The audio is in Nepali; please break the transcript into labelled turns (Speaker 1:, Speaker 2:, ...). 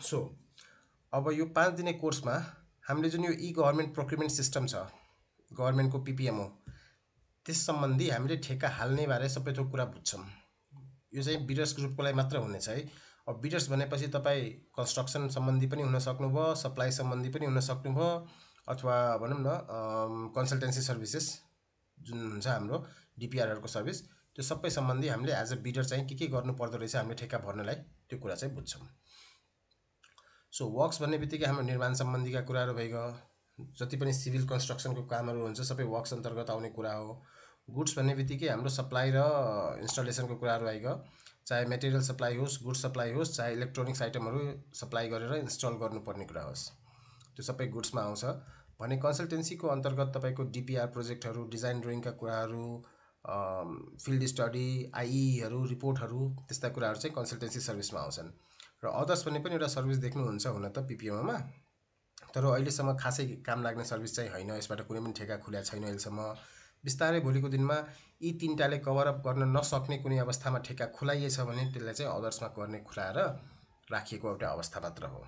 Speaker 1: सो अब यो 5 दिने कोर्समा हामीले जुन यो गभर्नमेन्ट प्रोक्युरमेन्ट सिस्टम छ, गभर्नमेन्टको PPM हो, त्यस सम्बन्धी हामीले ठेक्का हाल्ने बारे सबै थोक कुरा बुझ्छौँ। यो चाहिँ बिडर्स ग्रुपको लागि मात्र हुनेछ है। अब बिडर्स भनेपछि तपाईँ कन्स्ट्रक्सन सम्बन्धी पनि हुन सक्नुभयो, सप्लाई सम्बन्धी पनि हुन सक्नुभयो, अथवा भनौँ न कन्सल्टेन्सी सर्भिसेस जुन हुन्छ हाम्रो DPRहरूको सर्भिस, त्यो सबै सम्बन्धी हामीले एज अ बिडर चाहिँ के गर्नु पर्दो रहेछ हामीले ठेक्का भर्नलाई, त्यो कुरा चाहिँ बुझ्छौँ। सो वर्क्स भन्ने बित्तिकै हाम्रो निर्माण सम्बन्धीका कुराहरू भइगयो, जति पनि सिभिल कन्स्ट्रक्सनको कामहरू हुन्छ सबै वर्क्स अन्तर्गत आउने कुरा हो। गुड्स भन्ने बित्तिकै हाम्रो सप्लाई र इन्स्टलेसनको कुराहरू आइगयो, चाहे मेटेरियल सप्लाई होस्, गुड्स सप्लाई होस्, चाहे इलेक्ट्रोनिक्स आइटमहरू सप्लाई गरेर इन्स्टल गर्नुपर्ने कुरा होस्, त्यो सबै गुड्समा आउँछ। भने कन्सल्टेन्सीको अन्तर्गत तपाईँको DPR प्रोजेक्टहरू, डिजाइन ड्रइङका कुराहरू, फिल्ड स्टडी, IEहरू, रिपोर्टहरू, त्यस्ता कुराहरू चाहिँ कन्सल्टेन्सी सर्भिसमा आउँछन्। र अदर्स भन्ने पनि एउटा सर्भिस देख्नुहुन्छ हुन त PPMमा, तर अहिलेसम्म खासै काम लाग्ने सर्भिस चाहिँ होइन, यसबाट कुनै पनि ठेक्का खुल्या छैन अहिलेसम्म। बिस्तारै भोलिको दिनमा यी 3टाले कभरअप गर्न नसक्ने कुनै अवस्थामा ठेक्का खुलाइएछ भने त्यसलाई चाहिँ अदर्समा गर्ने खुलाएर राखिएको एउटा अवस्था मात्र हो।